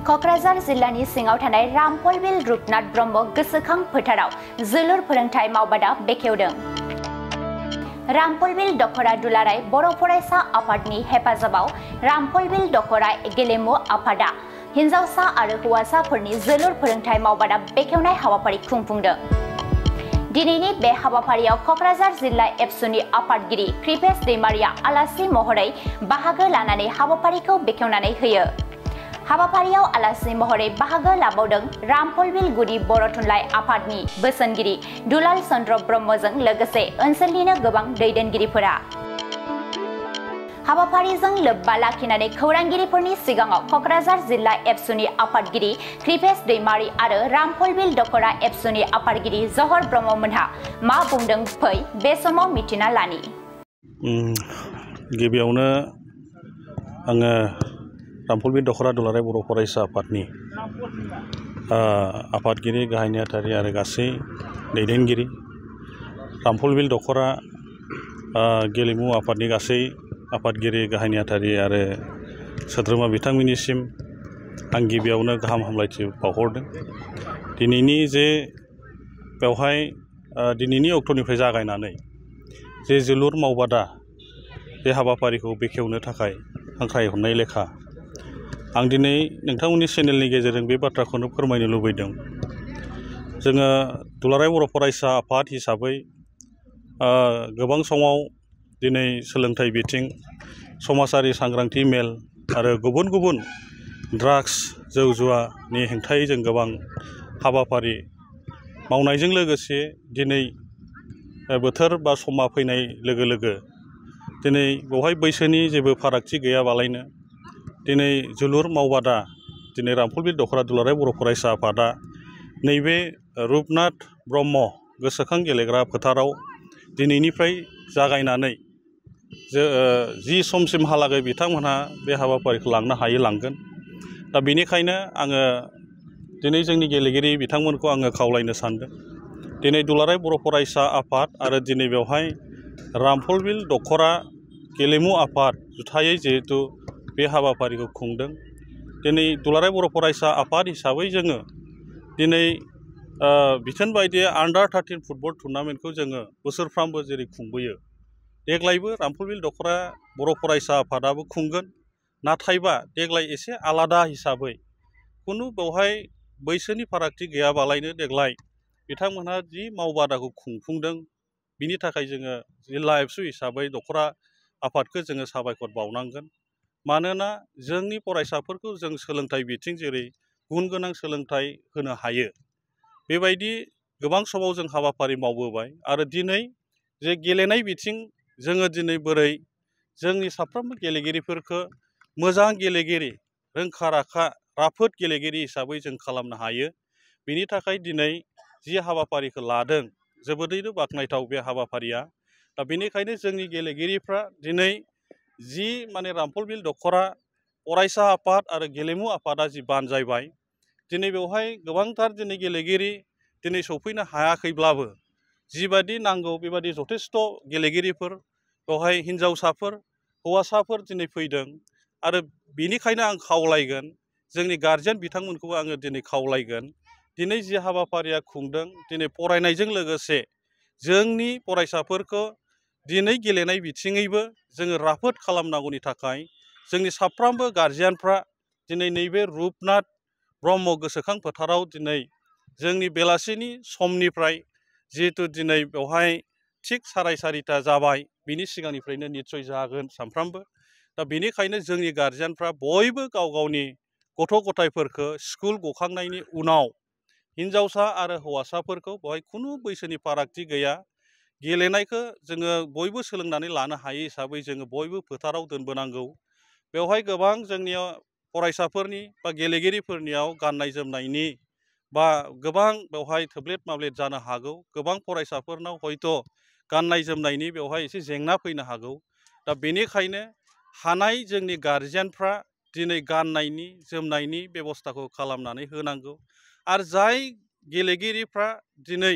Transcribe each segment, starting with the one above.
क'क्राझार जिल्लानि सिङाव थानाय रामफलबिल रुपनाथ ब्रह्म गोसोखां फोथाराव जोलुर फोरोंथाय मावबादा बेखेवदों। रामफलबिल दखरा दुलाराय बर' फरायसा आफादनि हेफाजाबाव रामफलबिल दखरा गेलेमु आफादा हिन्जावसा आरो हौवासाफोरनि जोलुर फोरोंथाय मावबादा बेखेवनाय हाबाफारि खुंफुंदों। दिनैनि बे हाबाफारियाव क'क्राझार जिल्ला एबसुनि आफादगिरि कृपेश दैमारिया आलासि महरै बाहागो लानानै हाबाफारिखौ बेखेवनानै होयो। हाबाफारियाव आलासि महरै बाहागो लाबावदों रामफलबिल गुदि बर' थुनलाइ आफादनि बोसोनगिरि दुलाल चन्द्र ब्रह्मजों लोगोसे ओनसोलनिनो गोबां दैदेनगिरिफोरा। हाबाफारिजों लोब्बा लाखिनानै खौरांगिरिफोरनि सिगाङाव क'क्राझार जिल्ला एबसुनि आफादगिरि कृपेश दैमारि आरो रामफलबिल दखरा एबसुनि आफादगिरि जहर ब्रह्ममोनहा मा बुंदों फै बे समाव मिथिना लानि। गिबियावनो आङो रामफलबिल दखरा दुलाराय बर' फरायसा आफादनि आफादगिरि गाहाय नेहाथारि आरो गासै दैदेनगिरि रामफलबिल दखरा गेलेमु आफादनि गासै आफादगिरि गाहाय नेहाथारि आरो सोद्रोमा बिथांमोननिसिम आं गिबियावनो गाहाम हामलायथि बावहरदों। दिनैनि जे बेवहाय दिनैनि अक्ट'निफ्राय जागायनानै जे जोलुर मावबादा बे हाबाफारिखौ बेखेवनो थाखाय हांख्रायहरनाय लेखा आं दिनै नोंथांमोननि चेनेलनि गेजेरजों बे बाथ्राखौनो फोरमायनो लुबैदों। जोङो दुलाराय बर' फरायसा आफाद हिसाबै गोबां समाव दिनै सोलोंथाइ बिथिं समाजारि सांग्रांथि मेल आरो गुबुन गुबुन ड्राग्स जौ जुवानि हेंथायै जों गोबां हाबाफारि मावनायजों लोगोसे दिनै बोथोर बा समा फैनाय लोगो लोगो दिनै बेवहाय बैसोनि जेबो फारागथि गैयाबालायनो दिनै जोलुर मावबादा दिनै रामफलबिल दखरा दुलाराय बर' फरायसा आफादा नैबे रुपनाथ ब्रह्म गोसोखां गेलेग्रा फोथाराव दिनैनिफ्राय जागायनानै जि समसिमहालागै बिथांमोनहा बे हाबाफारिखौ लांनो हायो लांगोन। दा बेनिखायनो आङो दिनै जोंनि गेलेगिरि बिथांमोनखौ आङो खावलायनो सानदों। दिनै दुलाराय बर' फरायसा आफाद आरो दिनै बेवहाय रामफलबिल दखरा गेलेमु आफाद जुथायै जिहेथु बे हाबाफारिखौ खुंदों। दिनै दुलाराय बर' फरायसा आफाद हिसाबै जोङो दिनै बिथोन बायदियै आन्डार 13 फुटबल टुर्नामेन्टखौ जोङो बोसोरफ्रामबो जेरै खुंबोयो देग्लायबो रामफलबिल दखरा बर' फरायसा आफादाबो खुंगोन। नाथायबा देग्लाय एसे आलादा हिसाबै खुनु बेवहाय बैसोनि फारागथि गैयाबालायनो देग्लाय बिथांमोनहा जि मावबादाखौ खुंफुंदों बिनि थाखाय जोङो जिल्ला एबसु हिसाबै दखरा आफादखौ जोङो साबायखर बावनांगोन। मानोना जोंनि फरायसाफोरखौ जों सोलोंथाइ बिथिं जेरै गुन गोनां सोलोंथाइ होनो हायो बेबायदि गोबां समाव जों हाबाफारि मावबोबाय आरो दिनै जे गेलेनाय बिथिं जोङो दिनै बोरै जोंनि साफ्रोमबो गेलेगिरिफोरखौ मोजां गेलेगिरि रोंखा राखा राफोद गेलेगिरि हिसाबै जों खालामनो हायो। बिनि थाखाय दिनै जि हाबाफारिखौ लादों जोबोदैनो बाख्नायथाव बे हाबाफारिया। दा बेनिखायनो जोंनि गेलेगिरिफ्रा दिनै जि माने रामफलबिल दखरा फरायसा आफाद आरो गेलेमु आफादा जि बानजायबाय दिनै बेवहाय गोबांथार दिनै गेलेगिरि दिनै सौफैनो हायाखैब्लाबो जिबादि नांगौ बेबादि जथेस्थ' गेलेगिरिफोर बेवहाय हिन्जावसाफोर हौवासाफोर दिनै फैदों आरो बेनिखायनो आं खावलायगोन जोंनि गार्जेन बिथांमोनखौबो आङो दिनै खावलायगोन दिनै जि हाबाफारिया खुंदों दिनै फरायनायजों लोगोसे जोंनि फरायसाफोरखौ दिनै गेलेनाय बिथिङैबो जोङो राफोद खालामनांगौनि थाखाय जोंनि साफ्रोमबो गार्जियानफ्रा दिनै नैबे रुपनाथ ब्रह्म गोसोखां फोथाराव दिनै जोंनि बेलासिनि समनिफ्राय जिहेथु दिनै बेवहाय थिग 4:30 जाबाय बिनि सिगांनिफ्रायनो निस्सय जागोन सानफ्रामबो। दा बेनिखायनो जोंनि गार्जियानफ्रा बयबो गाव गावनि गथ' गथायफोरखौ स्कुल गखांनायनि उनाव हिन्जावसा आरो हौवासाफोरखौ बेवहाय खुनु बैसोनि फारागथि गैया गेलेनायखौ जोङो बयबो सोलोंनानै लानो हायो हिसाबै जोङो बयबो फोथाराव दोनबोनांगौ। बेवहाय गोबां जोंनियाव फरायसाफोरनि बा गेलेगिरिफोरनियाव गाननाय जोमनायनि बा गोबां बेवहाय थोब्लेट माब्लेट जानो हागौ। गोबां फरायसाफोरनाव हयथ' गाननाय जोमनायनि बेवहाय एसे जेंना फैनो हागौ। दा बेनिखायनो हानाय जोंनि गार्जियानफ्रा दिनै गाननायनि जोमनायनि बेबस्थाखौ खालामनानै होनांगौ आरो जाय गेलेगिरिफ्रा दिनै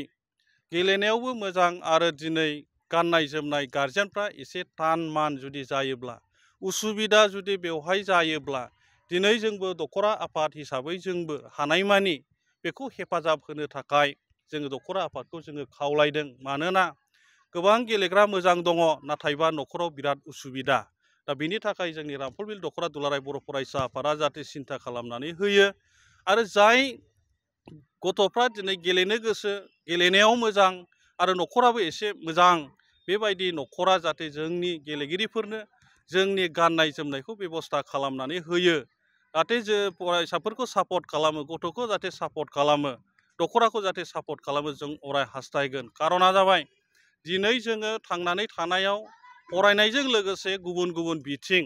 गेलेनायावबो मोजां आरो दिनै गाननाय जोमनाय गार्जियानफ्रा एसे तान मान जुदि जायोब्ला उसुबिदा जुदि बेवहाय जायोब्ला दिनै जोंबो दखरा आफाद हिसाबै जोंबो हानायमानि बेखौ हेफाजाब होनो थाखाय जोङो दखरा आफादखौ जोङो खावलायदों। मानोना गोबां गेलेग्रा मोजां दङ, नाथायबा न'खराव बिराद उसुबिदा। दा बेनि थाखाय जोंनि रामफलबिल दखरा दुलाराय बर' फरायसा आफादा जाहाथे सिन्था खालामनानै होयो आरो जाय गथ'फ्रा दिनै गेलेनो गोसो, गेलेनायाव मोजां आरो न'खराबो एसे मोजां, बेबायदि न'खरा जाहाथे जोंनि गेलेगिरिफोरनो जोंनि गाननाय जोमनायखौ बेबस्था खालामनानै होयो। जाहाथे जों फरायसाफोरखौ सापर्ट खालामो, गथ'खौ जाहाथे सापर्ट खालामो, दखराखौ जाहाथे सापर्ट खालामो, जों अराय हास्थायगोन। कारना जाबाय दिनै जोङो थांनानै थानायाव फरायनायजों लोगोसे गुबुन गुबुन बिथिं,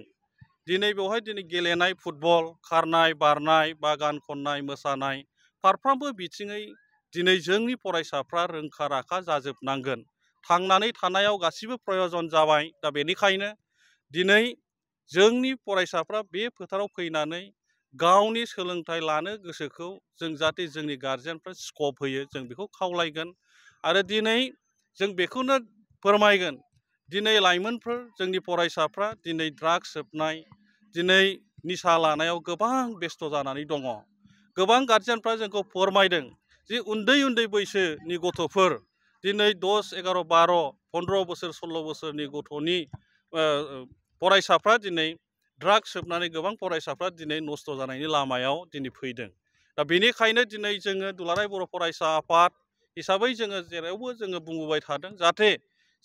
दिनै बेवहाय दिनै गेलेनाय फुटबल, खारनाय बारनाय बा गान खननाय मोसानाय फारफ्रोमबो बिथिङै दिनै जोंनि फरायसाफ्रा रोंखा राखा जाजोबनांगोन। थांनानै थानायाव गासिबो प्रयजन जाबाय। दा बेनिखायनो दिनै जोंनि फरायसाफ्रा बे फोथाराव फैनानै गावनि सोलोंथाइ लानो गोसोखौ जों जाहाथे जोंनि गार्जेनफ्रा स्कप होयो, जों बेखौ खावलायगोन। आरो दिनै जों बेखौनो फोरमायगोन, दिनै लाइमोनफोर जोंनि फरायसाफ्रा दिनै ड्राग्स सोबनाय, दिनै निसा लानायाव गोबां बेस्थ' जानानै दङ। गोबां गार्जेनफ्रा जोंखौ फोरमायदों जे उन्दै उन्दै बैसोनि गथ'फोर, दिनै 10, 11, 12, 15 बोसोर 16 बोसोरनि गथ'नि फरायसाफ्रा दिनै ड्राग्स सोबनानै गोबां फरायसाफ्रा दिनै नस्थ' जानायनि लामायाव दिनै फैदों। दा बेनिखायनो दिनै जोङो दुलाराय बर' फरायसा आफाद हिसाबै जोङो जेरावबो जोङो बुंबोबाय थादों, जाहाथे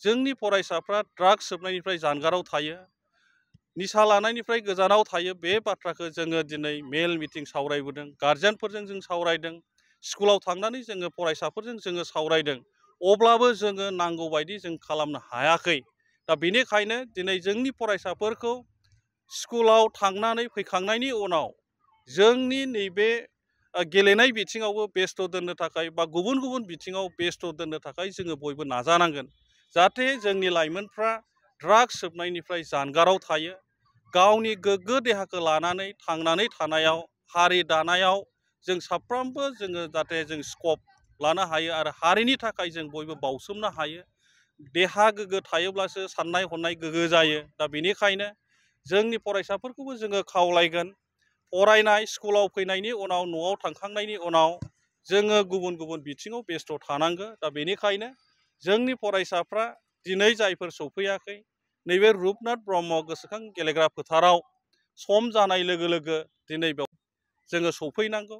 जोंनि फरायसाफ्रा ड्राग्स सोबनायनिफ्राय जानगाराव थायो, निसा लानायनिफ्राय गोजानाव थायो। बे बाथ्राखौ जोङो दिनै मेल मिटिं सावरायबोदों, गार्जेनफोरजों जों सावरायदों, स्कुलाव थांनानै जोङो फरायसाफोरजों जोङो सावरायदों। अब्लाबो जोङो नांगौ बायदि जों खालामनो हायाखै। दा बेनिखायनो दिनै जोंनि फरायसाफोरखौ स्कुलाव थांनानै फैखांनायनि उनाव जोंनि नैबे गेलेनाय बिथिङावबो बेस्थ' दोननो थाखाय बा गुबुन गुबुन बिथिङाव बेस्थ' दोननो थाखाय जोङो बयबो नाजानांगोन। जाहाथे जोंनि लाइमोनफ्रा ड्राग्स सोबनायनिफ्राय जानगाराव थायो, गावनि गोग्गो देहाखौ लानानै थांनानै थानायाव, हारि दानायाव जों साफ्रोमबो जोङो जाहाथे जों स्कप लानो हायो आरो हारिनि थाखाय जों बयबो बावसोमनो हायो। देहा गोग्गो थायोब्लासो साननाय हनाय गोग्गो जायो। दा बेनिखायनो जोंनि फरायसाफोरखौबो जोङो खावलायगोन, फरायनाय स्कुलाव फैनायनि उनाव न'आव थांखांनायनि उनाव जोङो गुबुन गुबुन बिथिङाव बेस्थ' थानांगौ। दा बेनिखायनो जोंनि फरायसाफ्रा दिनै जायफोर सौफैयाखै, नैबे रुपनाथ ब्रह्म गोसोखां गेलेग्रा फोथाराव सम जानाय लोगो लोगो दिनै बेयाव जोङो सौफैनांगौ।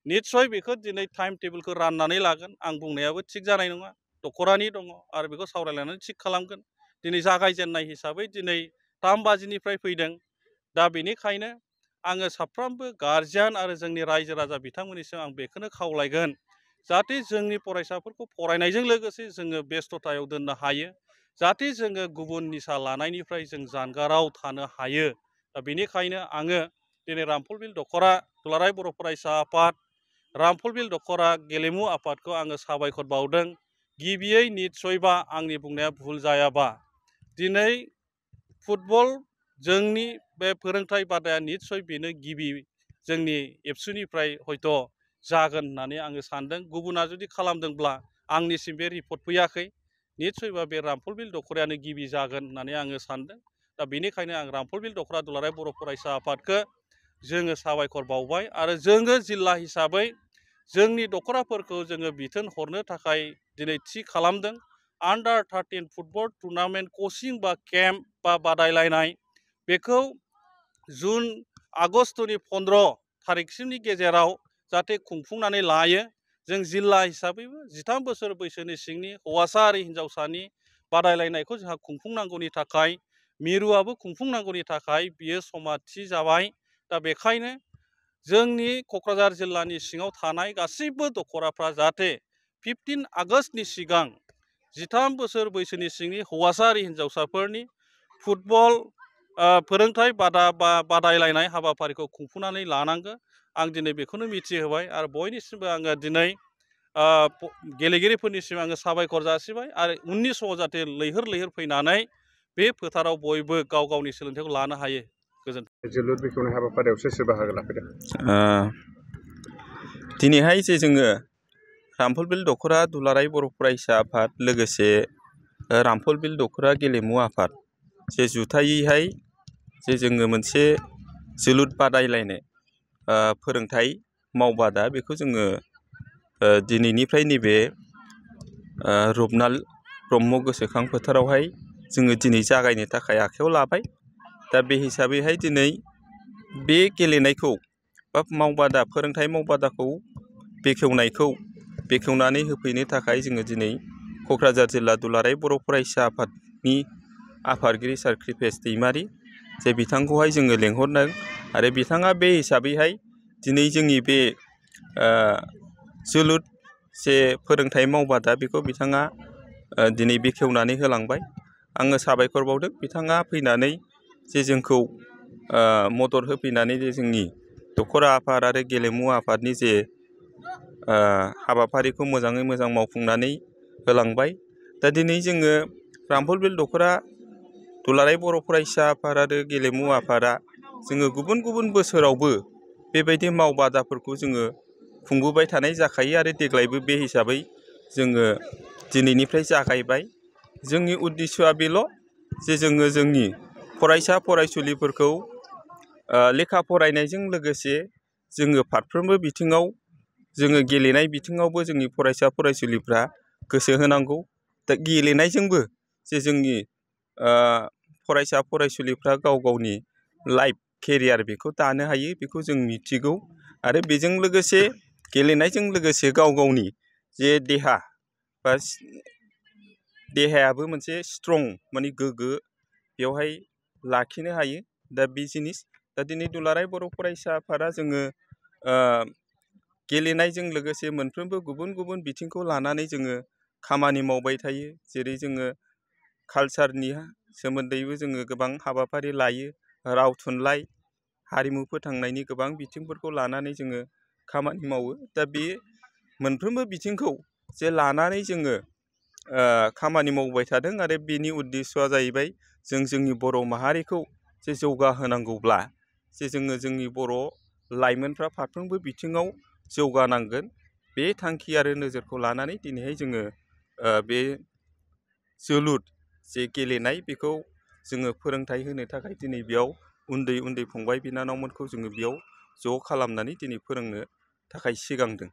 निस्सय बेखौ दिनै टाइम टेबोलखौ राननानै लागोन। आं बुंनायाबो थिग जानाय नङा, दखरानि दङ आरो बेखौ सावरायलायनानै थिग खालामगोन। दिनै जागायजेननाय हिसाबै दिनै 3 बाजिनिफ्राय फैदों। दा बेनिखायनो आङो साफ्रोमबो गार्जियान आरो जोंनि रायजो राजा बिथांमोननिसिम आं बेखौनो खावलायगोन, जाहाथे जोंनि फरायसाफोरखौ फरायनायजों लोगोसे जोङो बेस्थ'थायाव दोननो हायो, जाहाथे जोङो गुबुन निसा लानायनिफ्राय जों जानगाराव थानो हायो। दा बेनिखायनो आङो दिनै रामफलबिल दखरा दुलाराय बर' फरायसा आफाद, रामफलबिल दखरा गेलेमु आफादखौ आङो साबायखर बावदों। गिबियै निस्सयबा आंनि बुंनाया भुल जायाबा दिनै फुटबल जोंनि बे फोरोंथाइ बादाया निस्सय बेनो गिबि जोंनि एबसुनिफ्राय हयथ' जागोन होननानै आङो सानदों। गुबुना जुदि खालामदोंब्ला आंनिसिम बे रिपर्ट फैयाखै, निस्सयबा बे रामफलबिल दखरायानो गिबि जागोन होननानै आङो सानदों। दा बेनिखायनो आं रामफलबिल दखरा दुलाराय बर' फरायसा आफादखौ जोङो साबायखर बावबाय आरो जोङो जिल्ला हिसाबै जोंनि दखराफोरखौ जोङो बिथोन हरनो थाखाय दिनै थि खालामदों। आन्डार 13 फुटबल टुर्नामेन्ट कचिं बा केम्प बा बादायलायनाय बेखौ जुन आगस्टनि 15 थारिखसिमनि गेजेराव जाहाथे खुंफुंनानै लायो। जों जिल्ला हिसाबैबो 13 बोसोर बैसोनि सिंनि हौवासा आरो हिन्जावसानि बादायलायनायखौ जोंहा खुंफुंनांगौनि थाखाय, मिरुआबो खुंफुंनांगौनि थाखाय बियो समा थि जाबाय। दा बेखायनो जोंनि क'क्राझार जिल्लानि सिङाव थानाय गासैबो दखराफ्रा जाहाथे 15 आगस्टनि सिगां 13 बोसोर बैसोनि सिंनि हौवासा आरो हिन्जावसाफोरनि फुटबल फोरोंथाइ बादा बा बादायलायनाय हाबाफारिखौ खुंफुंनानै लानांगौ। आं दिनै बेखौनो मिथिहोबाय आरो बयनिसिमबो आङो दिनै गेलेगिरिफोरनिसिम आङो साबायखर जासिबाय आरो उननि समाव जाहाथे लैहोर लैहोर फैनानै बे फोथाराव बयबो गाव गावनि सोलोंथाइखौ लानो हायो। गोजोन्थों। जोलुर बेखेवनाय हाबाफारियाव सोर सोर बाहागो लाफैदों? दिनैहाय जे जोङो रामफलबिल दखरा दुलाराय बर' फरायसा आफाद लोगोसे रामफलबिल दखरा गेलेमु आफाद जे जुथायैहाय जे जोङो मोनसे जोलुर बादायलायनाय फोरोंथाइ मावबादा बेखौ जोङो दिनैनिफ्राय नैबे रुपनाल ब्रह्म गोसोखां फोथारावहाय जोङो दिनै जागायनो थाखाय आखायाव लाबाय। दा बे हिसाबैहाय दिनै बे गेलेनायखौ बा मावबादा फोरोंथाइ मावबादाखौ बेखेवनानै होफैनो थाखाय जोङो दिनै क'क्राझार जिल्ला दुलाराय बर' फरायसा आफादनि आफादगिरि सार कृपेश दैमारि जे बिथांखौहाय जोङो लेंहरदों आरो बिथाङा बे हिसाबैहाय दिनै जोंनि बे जोलुर जे फोरोंथाइ मावबादा बेखौ बिथाङा दिनै बेखेवनानै होलांबाय। आङो साबायखर बावदों बिथाङा फैनानै जे जोंखौ मदद होफैनानै जे जोंनि दखरा आफाद आरो गेलेमु आफादनि जे हाबाफारिखौ मोजाङै मोजां मावफुंनानै होलांबाय। दा दिनै जोङो रामफलबिल दखरा दुलाराय बर' फरायसा आफाद आरो गेलेमु आफादा जोङो गुबुन गुबुन बोसोरावबो बेबायदि मावबादाफोरखौ जोङो खुंबोबाय थानाय जाखायो आरो देग्लायबो बे हिसाबै जोङो दिनैनिफ्राय जागायबाय। जोंनि उद्देश्यआ बेल' जे जोङो जोंनि फरायसा फरायसुलिफोरखौ लेखा फरायनायजों लोगोसे जोङो फारफ्रोमबो बिथिङाव जोङो गेलेनाय बिथिङावबो जोंनि फरायसा फरायसुलिफ्रा गोसो होनांगौ। दा गेलेनायजोंबो जे जोंनि फरायसा फरायसुलिफ्रा गाव गावनि लाइफ केरियार बेखौ दानो हायो बेखौ जों मिथिगौ आरो बेजों लोगोसे गेलेनायजों लोगोसे गाव गावनि जे देहायाबो मोनसे स्ट्रं माने गोग्गो बेवहाय लाखिनो हायो। दा बे जिनिस दा दिनै दुलाराय बर' फरायसा आफादा जोङो गेलेनायजों लोगोसे मोनफ्रोमबो गुबुन गुबुन बिथिंखौ लानानै जोङो खामानि मावबाय थायो। जेरै जोङो कालसारनि सोमोन्दैबो जोङो गोबां हाबाफारि लायो। राव थुनलाइ हारिमु फोथांनायनि गोबां बिथिंफोरखौ लानानै जोङो खामानि मावो। दा बे मोनफ्रोमबो बिथिंखौ जे लानानै जोङो खामानि मावबाय थादों आरो बेनि उद्देश्यआ जाहैबाय जों जोंनि बर' माहारिखौ जे जौगाहोनांगौब्ला जे जोङो जोंनि बर' लाइमोनफ्रा फारफ्रोमबो बिथिङाव जौगानांगोन। बे थांखि आरो नोजोरखौ लानानै दिनैहाय जोङो बे जोलुर जे गेलेनाय बेखौ जोङो फोरोंथाइ होनो थाखाय दिनै बेयाव उन्दै उन्दै फंबाय बिनानावमोनखौ जोङो बेयाव ज' खालामनानै दिनै फोरोंनो थाखाय सिगांदों।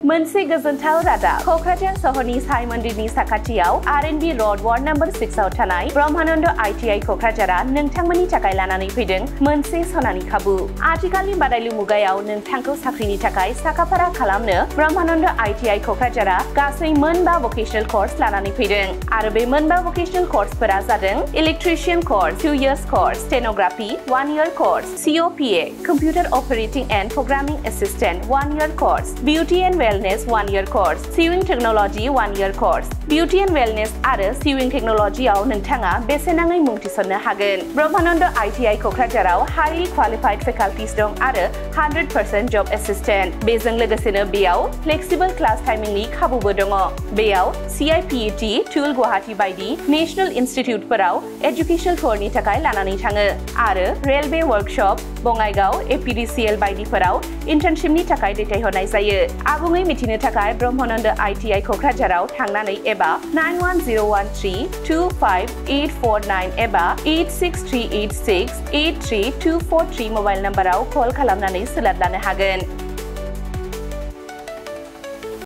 मोनसे गोजोनथाव रादाब क'क्राझार सहरनि साई मन्दिरनि साखाथियाव R&B र'ड वार्ड नम्बर 6 आव थानाय ब्रह्मानन्द ITI क'क्राझारआ नोंथांमोननि थाखाय लानानै फैदों मोनसे सनानि खाबु। आथिखालनि बादायलु मुगायाव नोंथांखौ साख्रिनि थाखाय साखाफारा खालामनो ब्रह्मानन्द ITI क'क्राझारआ गासै 9 भकेशनेल कर्स लानानै फैदों आरो बे 9 भकेशनेल कर्सफोरा जादों electrician course 2 years course, stenography 1 year course, COPA computer operating and programming assistant 1 year course, beauty and wellness 1 year course, sewing technology 1 year course, beauty and wellness आरो sewing technology आव नोंथाङा बेसेनाङै मुं थिसननो हागोन। ब्रह्मानन्द ITI क'क्राझाराव highly qualified faculties दं आरो 100% job assistant। बेजों लोगोसेनो बेयाव flexible class timingनि खाबुबो दङ। बेयाव CIPET, टुल गुवाहाटी बायदि नेशनेल इनस्टिट्यूटफोराव एजुकेशनल टुरनि थाखाय लानानै थाङो आरो रेलवे वर्कशप, बङाइगाव, APDCL बायदिफोराव इन्टार्नशिपनि थाखाय दैथायहरनाय जायो। आबुङै मिथिनो थाखाय ब्रह्मानन्द ITI क'क्राझाराव थांनानै एबा 9101325849 एबा 863868324 मबाइल नम्बराव कल खालामनानै सोलाद लानो हागोन।